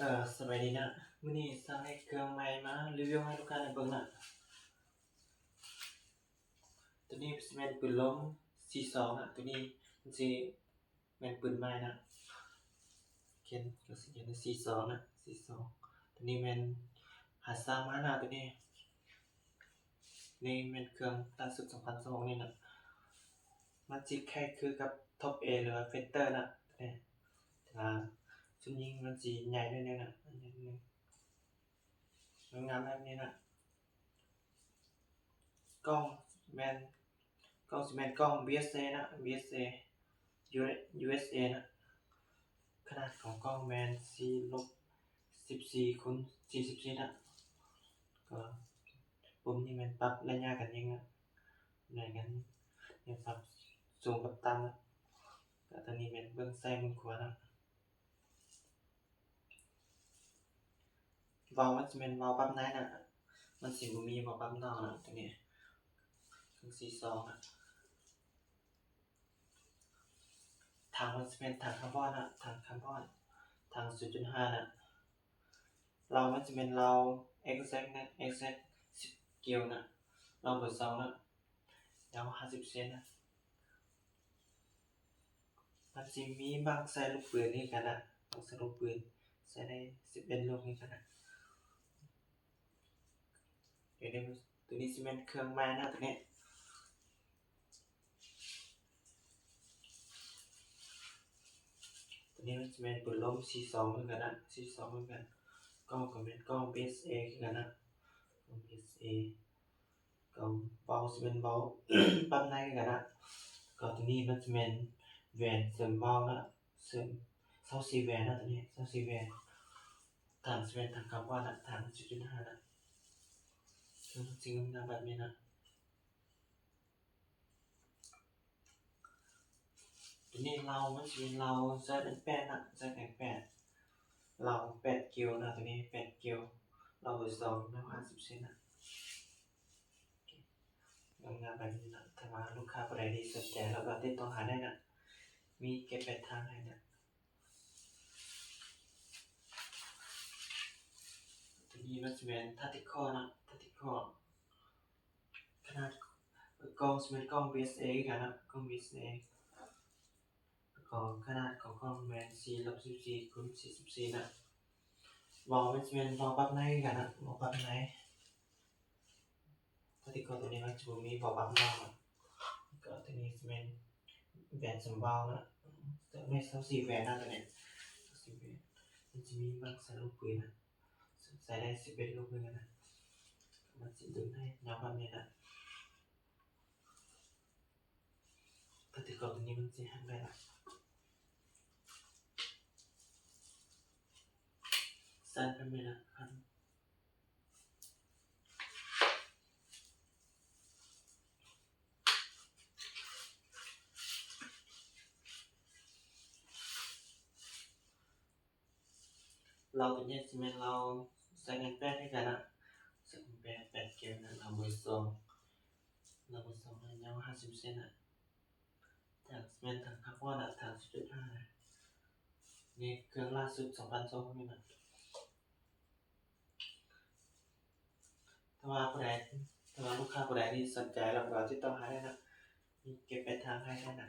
ສະບາຍດີນະ, ມື້ນີ້ສັ່ງໃຫ້ເຄື່ອງໃໝ່ມາຣີວິວໃຫ້ລູກຄ້າໄດ້ເບິ່ງນະ. ໂຕນີ້ຊິແມ່ນປືນລົມ ຊີສອງ ນະ, ໂຕນີ້ມັນຊິແມ່ນປືນໃໝ່ນະ, ຂຽນ ກໍຊິຂຽນ ຊີສອງ ນະ, ຊີສອງ. ໂຕນີ້ແມ່ນຫາສ້າງມານະ, ໂຕນີ້ ນີ້ແມ່ນເຄື່ອງລ່າສຸດ ສອງພັນຊາວຫົກນີ້ນະ, ມັນຊິຄ້າຍຄືກັບ Top A ຫຼືວ່າ Fighter ນະ, ແຕ່ວ່າຊຸມຍິງມັນຊິໃຫຍ່ໜ້ອຍໜຶ່ງນະ, ງາມແບບນີ້ນະ. ກ້ອງແມ່ນ ກ້ອງຊິແມ່ນກ້ອງ ບີເອັສເອ ນະ, ບີເອັສເອ ຢູເອັສເອ ນະ. ຂະໜາດຂອງກ້ອງແມ່ນສີ່ລົບສິບສີ່ຄູນສີ່ສິບສີ່ນະ, ກໍປຸ່ມນີ້ແມ່ນປັບໄລຍະການຍິງນະ, ໄລຍະການຍິງປັບສູງກັບຕ່ຳນະ. ກໍຕົວນີ້ແມ່ນເບິ່ງຊ້າຍເບິ່ງຂວານະ. ເບົາມັນຊິແມ່ນເບົາປັບໃນນະ, ມັນຊິບໍ່ມີເບົາປັບນອກນະ, ຕົວນີ້ເຄື່ອງຊີສອງນະ. ຖັງມັນຊິແມ່ນຖັງຄາບອນນະ, ຖັງຄາບອນ, ຖັງສູນຈຸດຫ້ານະ. ເລົາມັນຊິແມ່ນເລົາ Exact ນະ, Exact ສິບກິວນະ, ເລົາເບີສອງນະ, ຍາວຫ້າສິບເຊັນນະ. ມັນຊິມີບັ້ງໃສ່ລູກປືນຄືກັນນະ, ບັ້ງໃສ່ລູກປືນໃສ່ໄດ້ສິບເອັດລູກຄືກັນນະ. ໂຕນີ້ຊິແມ່ນເຄື່ອງໃໝ່ນະ, ໂຕນີ້ ໂຕນີ້ມັນຊິແມ່ນປືນລົມ ຊີສອງ ຄືກັນນະ, ຊີສອງ ຄືກັນ. ກ້ອງກໍແມ່ນກ້ອງ ບີເອັສເອ ຄືກັນນະ, ກ້ອງ ບີເອັສເອ. ກໍເບົາຊິແມ່ນເບົາປັບໃນຄືກັນນະ. ກໍໂຕນີ້ມັນຊິແມ່ນແຫວນເສີມເບົານະ, ເສີມ ຊາວສີ່ແຫວນນະ, ໂຕນີ້ ຊາວສີ່ແຫວນ. ຖັງຊິແມ່ນຖັງຄາບອນນະ, ຖັງສູນຈຸດຫ້ານະ, ເຊິ່ງຊິງາມແບບນີ້ນະ. ໂຕນີ້ເລົາມັນຊິເປັນເລົາ ແຊັດເອັມແປດ ນະ, ແຊັດເອັມແປດ ເລົາແປດກິວນະ, ໂຕນີ້ແປດກິວ, ເລົາເບີສອງ ຍາວຫ້າສິບເຊັນນະ. ງາມໆແບບນີ້ນະ. ຖ້າວ່າລູກຄ້າຜູ້ໃດທີ່ສົນໃຈ ແລ້ວກໍຕິດຕໍ່ຫາໄດ້ນະ, ມີເກັບປາຍທາງໃຫ້ນະ. ໂຕນີ້ມັນຊິແມ່ນ Tactical ນະ, Tactical. ຂະໜາດ ກ້ອງຊິແມ່ນກ້ອງ ບີເອັສເອ ຄືກັນນະ, ກ້ອງ ບີເອັສເອ. ແລ້ວກໍຂະໜາດຂອງກ້ອງແມ່ນສີ່ລົບສິບສີ່ຄູນສີ່ສິບສີ່ນະ. ເບົາມັນຊິແມ່ນເບົາປັບໃນຄືກັນນະ, ເບົາປັບໃນ. Tactical ໂຕນີ້ມັນຈະບໍ່ມີເບົາປັບນອກນະ. ແລ້ວກໍໂຕນີ້ຊິແມ່ນແຫວນເສີມເບົານະ, ແມ່ນຊາວສີ່ແຫວນນະ, ໂຕນີ້ຊາວສີ່ແຫວນ. ມັນຈະມີບັ້ງໃສ່ລູກປືນນະ, ໃສ່ໄດ້ສິບເອັດລູກຄືກັນນະ. ມັນຊິດຶງໃຫ້ຍາວປານນີ້ນະ. ປະຕິກອນຕົວນີ້ມັນຊິຫັກໄດ້ລະ ສັ້ນໄປແມ່ນລະ. ເລົາຕົວນີ້ຊິແມ່ນເລົາ ແຊັດເອັມແປດ ຄືກັນນະ, ແຊັດເອັມແປດ ແປດກິວນະ, ເລົາເບີສອງ ເລົາເບີສອງຍາວຫ້າສິບເຊັນນະ. ຖັງຊິແມ່ນຖັງຄາບອນນະ, ຖັງສູນຈຸດຫ້ານະ. ນີ້ເຄື່ອງລ່າສຸດສອງພັນຊາວຫົກນີ້ນະ. ຖ້າວ່າຜູ້ໃດ ຖ້າວ່າລູກຄ້າຜູ້ໃດທີ່ສົນໃຈ ແລ້ວກໍຕິດຕໍ່ຫາໄດ້ນະ, ມີເກັບປາຍທາງໃຫ້ນະ.